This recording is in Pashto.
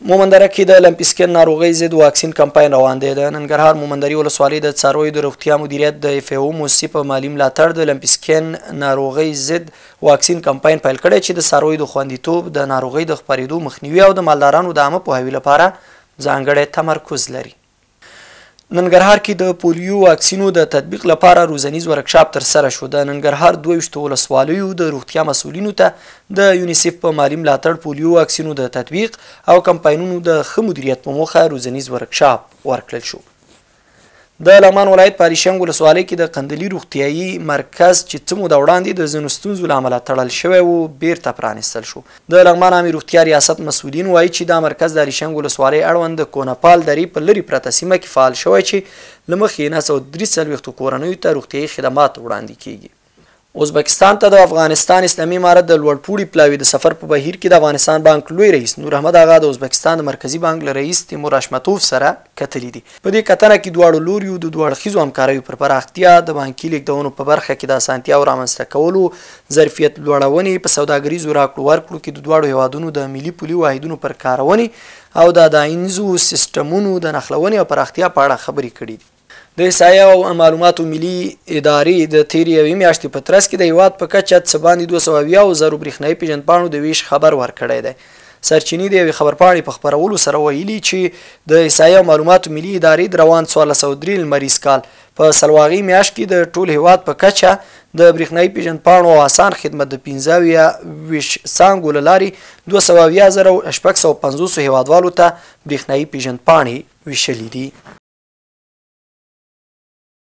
مومندره کې د لمپي سکن ناروغۍ ضد واکسین کمپاین روان دی. د ننګرهار مومندري ولسوالۍ د څارویو د روغتیا مدیریت د اف او موسسې په مالي ملاتړ د لمپي سکن ناروغۍ ضد واکسین کمپاین پیل کړی چې د څارویو د خوندیتوب، د ناروغۍ د خپرېدو مخنیوي او د مالدارانو د عامه پوهاوي لپاره ځانګړی تمرکز لري. ننګرهار کې د پولیو واکسینو د تطبیق لپاره روزنیز ورکشاپ ترسره شو. د ننګرهار 22 ولسوالیو د روغتیا مسؤلینو ته د یونیسف په مالي ملاتړ پولیو واکسینو د تطبیق او کمپاینونو د ښه مدیریت په موخه روزنیز ورکشاپ ورکړل شو. د لغمان ولایت په علیشنګ ولسوالۍ کې د قندلي روغتیايي مرکز چې څه موده وړاندې د ځینو ستونزو له امله تړل شوی و، بیرته پرانیستل شو. د لغمان عامې روغتیا ریاست مسؤلین وایي چې دا مرکز د علیشنګ ولسوالۍ اړوند د کونپال درې په لرې پرته سیمه کې فعال شوی چې له مخې یې 943 کورنیو ته روغتیايي خدمات وړاندې کیږي. ازبکستان ته د افغانستان اسلامي امارت د لوړپوړي پلاوي د سفر په بهیر کې د افغانستان بانک لوی رئیس نور احمد آغا د ازبکستان د مرکزي بانک له رئیس تیمور اشمتوف سره کتلي دي. په دې کتنه کې دواړو لوریو د دوه اړخیزو همکاریو پر پراختیا، د بانکي لیږدونو په برخه کې د اسانتیاو رامنځته کولو، ظرفیت لوړونې، په سوداګریزو راکړو ورکړو کې د دواړو هیوادونو د ملي پولي واحدونو پر کارونې او د اداینیزو سیسټمونو د نښلونې او پراختیا په اړه خبرې کړې دي. د احصایې او معلوماتو ملي ادارې د تېرې یوې میاشتې په ترڅ کې د هیواد په کچه څه باندې 270 زرو برېښنايي پېژندپاڼو د ویش خبر ورکړی دی. سرچینې د یوې خبرپاڼې په خپرولو سره ویلي چې د احصایې او معلوماتو ملي ادارې د روان 1403 لمریز کال په سلواغې میاشت کې د ټول هیواد په کچه د برېښنايي پېژندپاڼو او اسان خدمت د 75 ویش څانګو له لارې 270,650 هیوادوالو ته برېښنايي پېژندپاڼې ویشلې دي.